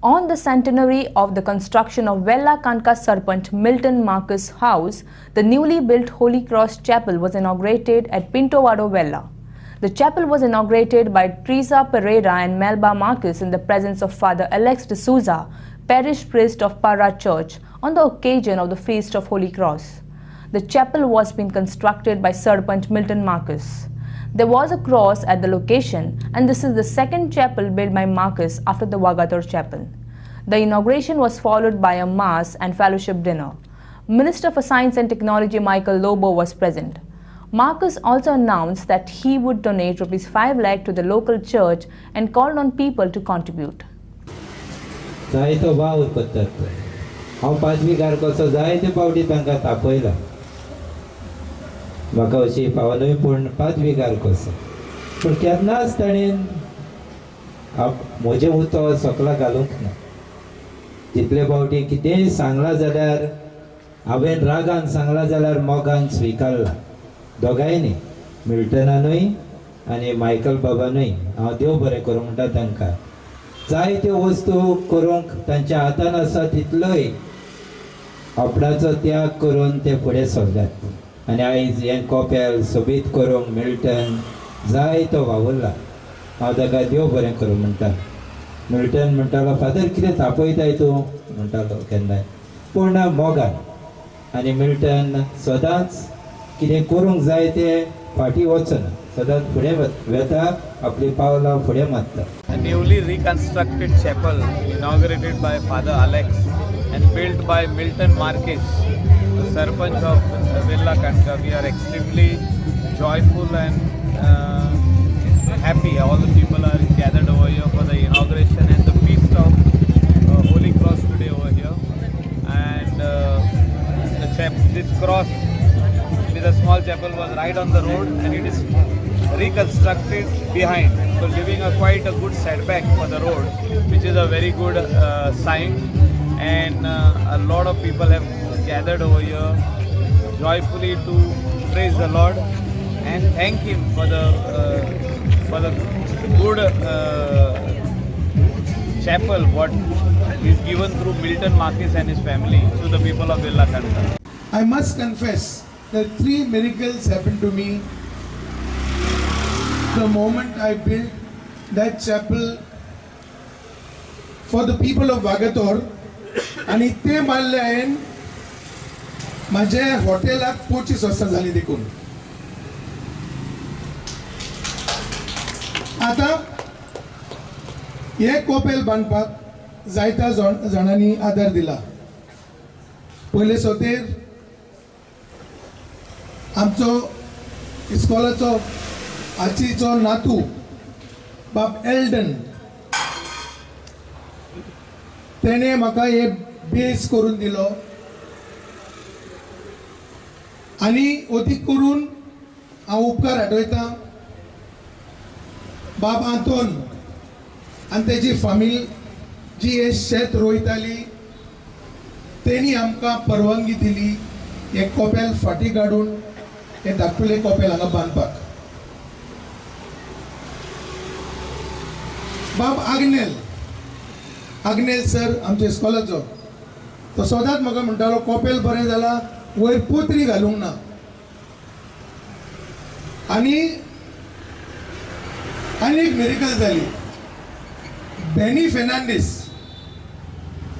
On the centenary of the construction of Velha Kandka Sarpanch Milton Marcus House, the newly built Holy Cross Chapel was inaugurated at Pinto Vaddo, Velha. The chapel was inaugurated by Teresa Pereira and Melba Marcus in the presence of Father Alex D'Souza, parish priest of Para Church, on the occasion of the Feast of Holy Cross. The chapel was being constructed by Sarpanch Milton Marcus. There was a cross at the location, and this is the second chapel built by Marcus after the Vagator Chapel. The inauguration was followed by a mass and fellowship dinner. Minister for Science and Technology Michael Lobo was present. Marcus also announced that he would donate rupees 5 lakh to the local church and called on people to contribute. जायतो वावर करतात. हांव पादवीगार कसो जायते फावटी तांकां तापयला. म्हाका अशी पावनूय, पूण पादवीगार कसो, पूण केन्नाच ताणें म्हजें उतर सकला घालूंक ना. जितले फावटी कितेंय सांगलां जाल्यार, हांवें रागान सांगलां जाल्यार मोगान स्विकारलां दोगांयनी, मिल्टनानूय आनी मायकल बाबानूय. हांव देव बरें करूं म्हणटा तांकां. जायत्यो वस्तू करूंक तांच्या हातान आसा, तितलोय आपणाचो त्याग करून ते फुडें सरल्यात आनी आयज हें कोपेल सोबीत करूंक मिल्टन जायतो वावुरला. हांव ताका देव बरें करूं म्हणटा. मिल्टन म्हणटालो, "फादर, कितें तापयताय तूं?" म्हणटालो केन्नाय, पूण मोगान. आनी मिल्टन सदांच कितें करूंक जाय तें फाटीं वचना, सदांच फुडें वेता, आपलीं पावलां फुडें मारता. A newly reconstructed chapel inaugurated by Father Alex and built by Milton Marquez, the Sarpanch of Velha Kandka. We are extremely joyful and happy. All the people are gathered over here for the inauguration and the feast of Holy Cross today over here. And this cross with a small chapel was right on the road, and it is reconstructed behind, so leaving a quite a good setback for the road, which is a very good sign. And a lot of people have gathered over here joyfully to praise the Lord and thank Him for the good chapel what is given through Milton Marquez and his family to the people of Velha Kandka. I must confess that three miracles happened to me the moment I built that chapel for the people of Vagator. आणि ते मारले हांवें माझ्या हॉटेलाक 25 वर्सां जालीं देखून. आतां हे कोपेल बांदपाक जायत्या जाणांनी आदार दिला. पयले सोतेर आमचो इस्कॉलाचो आचीचो नातू बाब एल्डन, तेणे म्हाका हे बेस करून दिलो. आनी अदीक करून हांव उपकार आठवयतां बाब आंतोन आनी तेजी फामील, जी हे शेत रोयताली, तेणी आमकां परवानगी दिली हें कोपेल फाटीं काडून हें धाकटुलें कोपेल हांगा बांदपाक. बाब आग्नेल, आग्नेल सर आमच्या इस्कॉलाचो, तो सदांच म्हाका म्हणटालो, "कोपेल बरें जालां, वयर पोत्री घालूंक ना." आनी आनी एक मिरेकल जाली. बेनी फेर्नांडीस,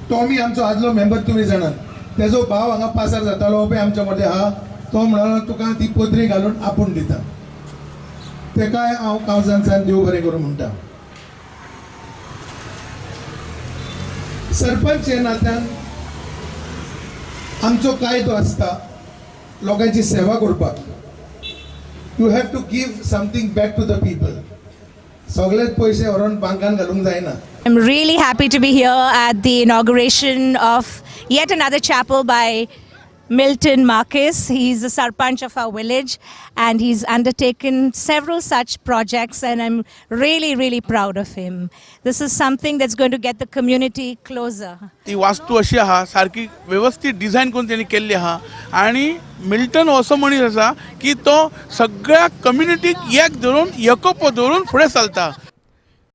टॉमी, आमचो आदलो मेंबर, तुमी जाणात, तेजो भाव हांगा पासार जातालो पळय आमच्या मदें आहा, तो म्हणालो, "तुका ती पोत्री घालून आपूण दिता." तेकाय हांव काळजांतल्यान देव बरें करूं म्हणटा. सरपंच ह्या नात्यान आमचो कायदो आसता लोकांची सेवा करपाक. You have to give something back to the people. सगळेच पयशे व्हरोन बांकान घालूंक जायना. I'm really happy to be here at the inauguration of yet another chapel by Milton Marquez. He's the Sarpanch of our village and he's undertaken several such projects, and I'm really, really proud of him. This is something that's going to get the community closer. ती वास्तू अशी आहा, सारकी वेवस्थीत design करून तेणी केल्ली आहा. आनी मिल्टन हो असो मनीस आसा की तो सगळ्या कम्युनिटीक एक धरून, एकोपो धरून फुडें चलता.